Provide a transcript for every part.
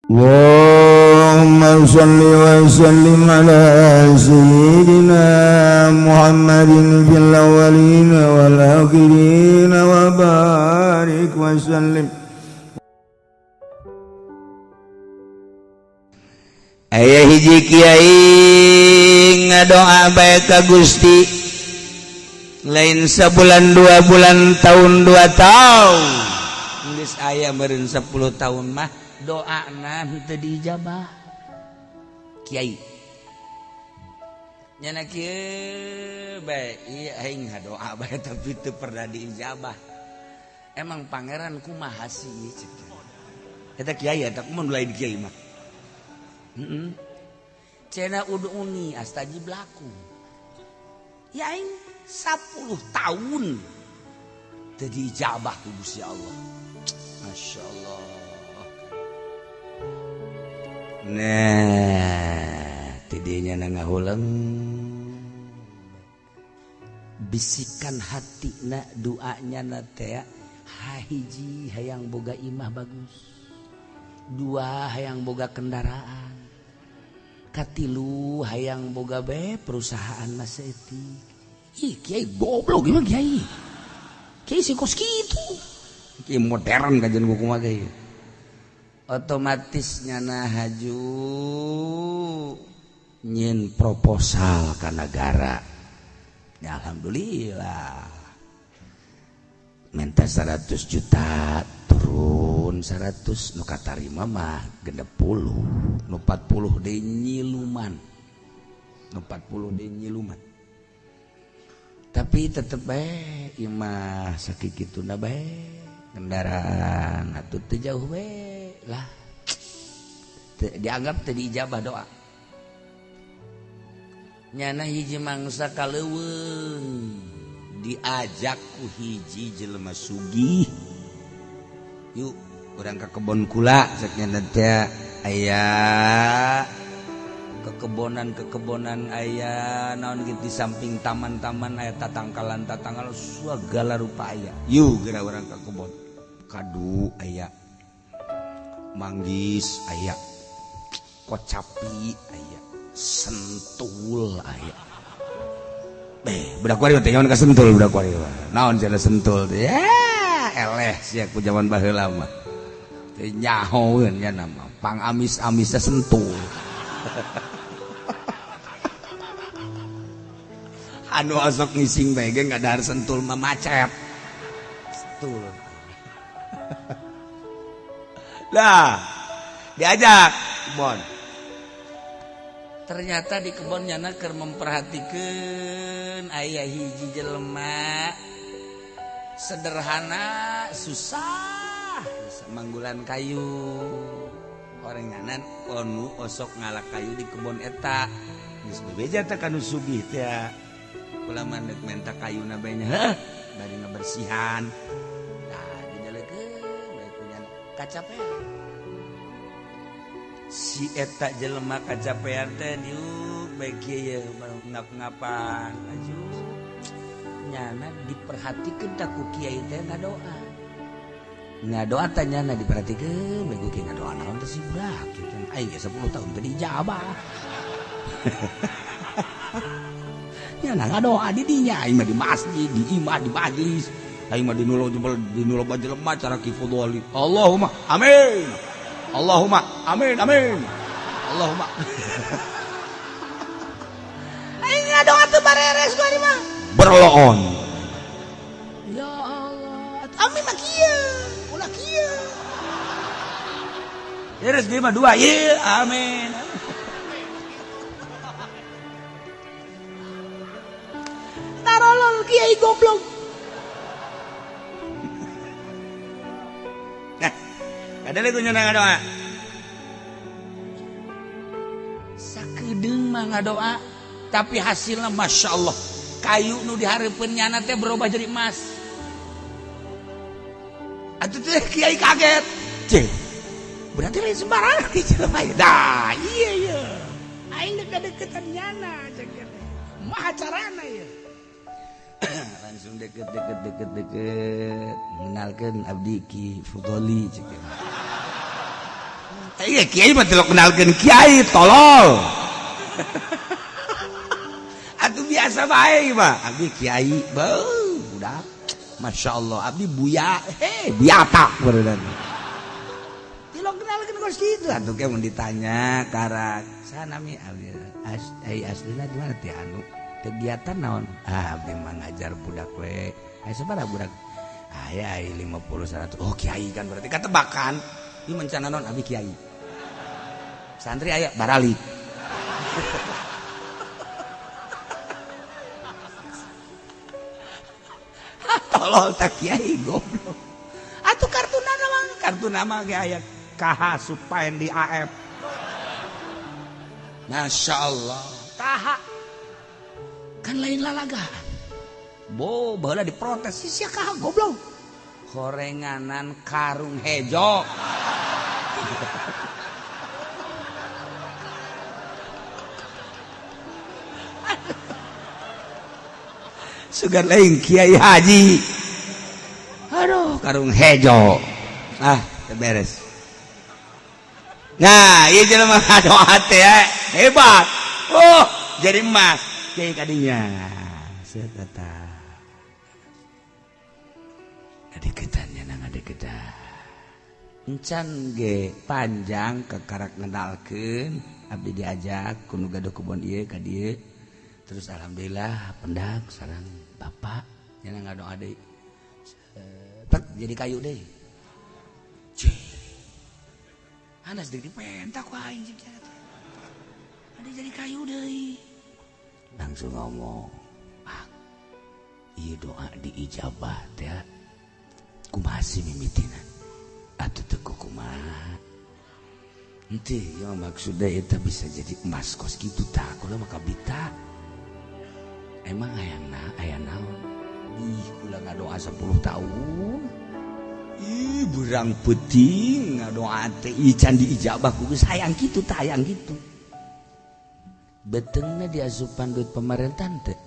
Allahumma shalli wa sallim ala sayyidina Muhammadin fil awwalin wal akhirin wa barik wa sallim. Aya hiji kiai ngadoa bae ka Gusti, lain sebulan 2 bulan tahun 2 tahun, geus aya meureun 10 tahun mah doa henteu diijabah. Kiai nyana kieu bae, ieu aing ngadoa bae tapi teu pernah diijabah. Emang pangeran kumaha sih cek eta kiai, eta kumaha lain kiai mah. Cenah ud'uni astajib lakum. Ya aing 10 tahun teu diijabah ku Gusti Allah. Masya Allah. Nah, tidinya ngahuleng bisikan hati na doanya na teh hiji hayang boga imah bagus, 2 hayang boga kendaraan, katilu hayang boga be perusahaan masa etik. Ih, kiai goblok gimana kiai? Kiai sih kos kitu. Kiai modern kajian kumaha kiai. Otomatis nyana haju nyin proposal ka negara. Ya alhamdulillah. Minta 100 juta turun 100 nu katarima mah 60, nu 40 deui nyiluman. Nu 40 deui nyiluman. Tapi tetep bae imah sakituna bae kendaraan atuh teu jauh bae lah. Dianggap teu diijabah doa. Nyana hiji mangsa kaleuweung diajak ku hiji jelema sugih. Yuk urang ka kebon kula cek nya teh aya kekebonan-kekebonan aya naon gitu di samping taman-taman aya tatangkalan-tatangkalan segala rupa aya. Yuk geura urang ka kebon. Kadu aya, manggis aya, kocapi aya, sentul aya. Budak kuari teh nyaman ka sentul budak kuari. Naon cenah sentul teh? Ya eleh sia ku jaman baheula mah. Teu nyahoeun nya nama pangamis-amisna sentul. Anu osok ngising bae ge ngadahar sentul mah macet. Sentul. Lah, diajak kebon. Ternyata di kebon nyana keur memperhatikeun aya hiji jelema sederhana susah manggulan kayu. Orang nyanan onu osok ngalak kayu di kebon eta. Geus bebeja teh kanu sugih teh. Kula mandek menta kayuna bae nya heuh bari ngabersihan. Tah dijelekeun bae ku nyana kacapean. Si eta jelema kacapean teh diuk bae kieu ngap-ngapan aju. Nyana diperhatikeun tah ku kiai teh ngadoa. Ngadoa teh nyana diperhatikeun bae ku kiai ngadoa naon teh si budak kitu. Aing ge 10 tahun teh diijabah. Nyana ngadoa di dinya aing mah di masjid, di imah, di majlis. Aing mah di nu loba jelema cara Ki Fudholi. Allahumma amin. Allahumma amin amin. Allahumma. Aing ngadoa teu bareres gua di mah. Berloon. Ya Allah, amin mah kieu, ulah kieu. Terus dia mah dua, ieu amin. Tarolol kiai goblok. Nah, kada lagi nyana ngadoa. Sakedeung mah ngadoa, tapi hasilnya masya Allah. Kayu nu dihareupeun nyana teh berubah jadi emas. Atuh teh kiai kaget. Cih, berarti lain sembarangan ki jelema ieu. Dah, iya iya. Aing deket-deketan nyana cek teh. Maha carana ieu. Langsung deket deket deket deket mengenalkan abdi Ki Fudholi cek. Iya, kiai mah tilok kenalkeun kiai, tolol. Atuh biasa bae mah. Abdi kiai, beuh, budak. Masya Allah, abdi buya, heh, biata beneran. Tilok kenalkeun kos kitu atuh ke mun ditanya karak. Sana mi abdi aslina di mana teh anu? Kegiatan naon? Ah, abdi mah ngajar budak we. Aya sabaraha budak? Aya 50 100. Oh, kiai kan berarti katebakan. Ieu mencana naon abdi kiai. Santri aya baralik. Tolol tak kiai goblok. Atuh kartu nama, kartu nama ge aya KH Supaendi AF. Masya Allah. KH kan lain lalagaan. Bo baheula diprotes si sia KH goblok. Horenganan karung hejo. Sugan lain kiai haji. Aduh, karung hejo. Ah, beres. Nah, ieu jelema ngadoa teh hebat. Oh, jadi emas. Kiai kadinya. Set eta. Adeketan nya nang adeketan. Encan ge panjang kekarak ngedalkeun abdi diajak ku nu gaduh kebon ieu ka dieu. Terus alhamdulillah pendak sareng bapak nya ngadoa deui. Tek jadi kayu deui. Cih. Anas deui dipentak ku aing jeung ada jadi kayu deui. Langsung ngomong, "Ah, ieu doa diijabah teh. Kumaha sih mimitina?" Atuh teu kumaha. Henteu, ieu maksudna eta bisa jadi emas kos kitu tah, kula mah kabita. Emang hayangna aya naon? Ih, kula ngadoa 10 tahun. Ih, berang peuting ngadoa teh ih can diijabah ku geus hayang kitu tah, hayang kitu. Beteungna diasupan duit pemerintahan teh.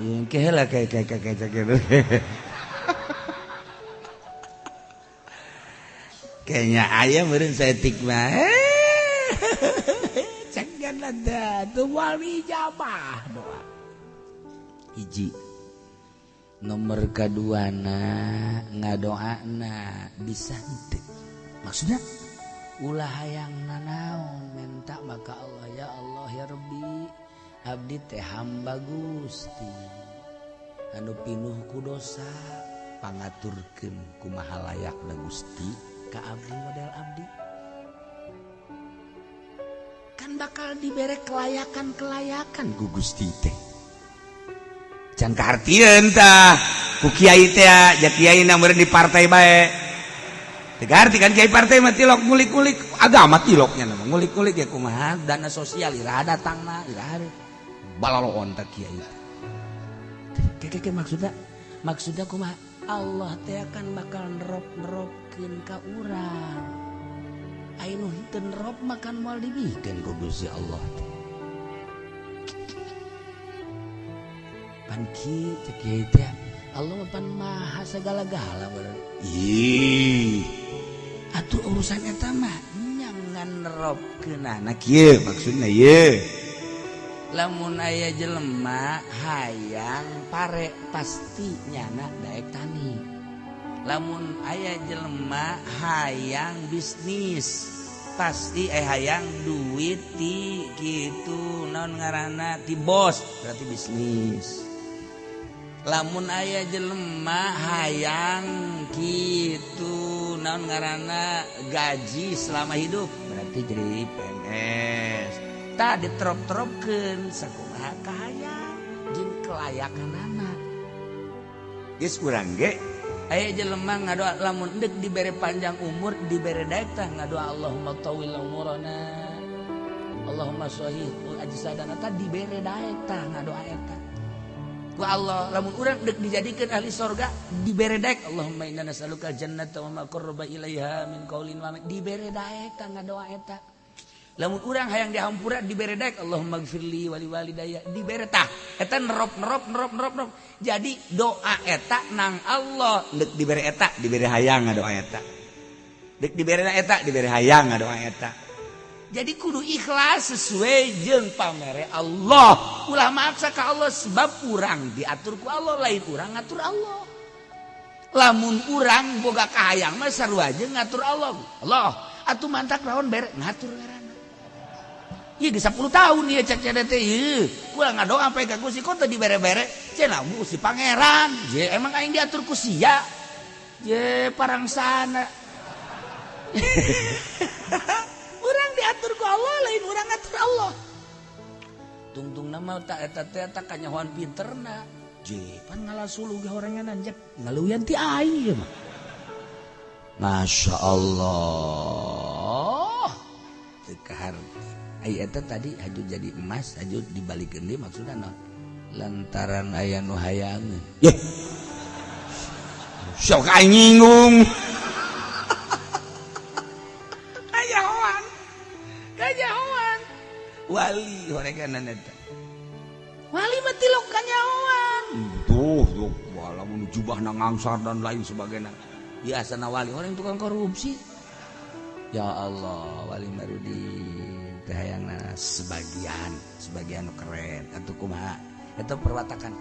Ieu engke heula kayak gitu. Kayaknya aya meureun saeutik mah. Cengan ada tuh wal ijabah doa. Hiji. Nomor kaduana ngadoana bisa henteu. Maksudnya ulah hayang nanaon minta maka Allah ya Allah ya Rabbi abdi teh hamba Gusti anu pinuh ku dosa pangaturkeun kumaha layakna Gusti ka abdi model abdi kan bakal dibere kelayakan-kelayakan ku Gusti teh can kahartieun tah ku kiai teh ja kiai na meureun di partai bae teu kaharti kan kiai partai mah tilok ngulik-ngulik agama tiloknya mah ngulik-ngulik ya kumaha dana sosial iraha datangna iraha balaloon tah kiai teh keke maksudna maksudna kumaha Allah teh kan bakal nerop-neropkeun ka urang aya nu henteu nerop makan moal dibikeun ku Gusti Allah teh pan kieu cek kiai teh Allah mah pan maha segala-gala bener. Ih atuh urusan eta mah nyangan neropkeunana kieu maksudna ieu lamun aya jelema hayang pare pasti nyana daek tani lamun aya jelema hayang bisnis pasti hayang duit ti kitu naon ngaranna ti bos berarti bisnis lamun aya jelema hayang kitu naon ngaranna gaji selama hidup berarti jadi PNS tah diterop-teropkeun sakumaha kahayang jeung kelayakanana geus urang ge aya jelema ngadoa lamun deuk dibere panjang umur dibere daek tah ngadoa Allahumma tawil umurana Allahumma sahih ajsadana tah dibere daek tah ngadoa eta ku Allah lamun urang deuk dijadikeun ahli sorga dibere daek Allahumma inna nas'aluka jannata wa ma qarraba ilaiha min qaulin wa dibere daek tah ngadoa eta lamun urang hayang dihampura dibere daek Allahumma gfirli wali walidayya dibere tah eta nerop nerop nerop nerop nerop jadi doa eta nang Allah deuk dibere eta dibere hayang ngadoa eta Dek dibere eta dibere hayang ngadoa eta. Jadi kudu ikhlas sesuai jeung pamere Allah. Ulah maksa ka Allah sebab urang diatur ku Allah, lain urang ngatur Allah. Lamun urang boga kahayang mah sarua jeung ngatur Allah. Allah atuh mantak naon bere ngatur ngaranna. Ieu geus 10 tahun ieu cek cenah teh ieu. Urang ngadoa sampai ka Gusti kok teu dibere-bere. Cenah Gusti Pangeran. Je emang aing diatur ku sia. Je parangsana. Urang diatur ku Allah lain urang ngatur Allah. Tungtung nama tak eta teh tak kanyahoan pinterna. Je pan ngalasuluh ge horengan jep ngaluyan ti aing ieu mah. Masya Allah. Teu kaharti. Ai eta tadi haju jadi emas haju dibalikeun deui maksudna naon? Lantaran aya nu hayangeun. Yeh. Sok aing nyinggung. Kajahoan. Kajahoan. Wali horenganan eta. Wali mah tilok kanyahoan. Tuh, tuh, walaupun jubahna ngangsar dan lain sebagainya. Biasana wali orang tukang korupsi. Ya Allah, wali Marudin teh hayangna sebagian, sebagian nu keren atuh kumaha? Eta perwatakan.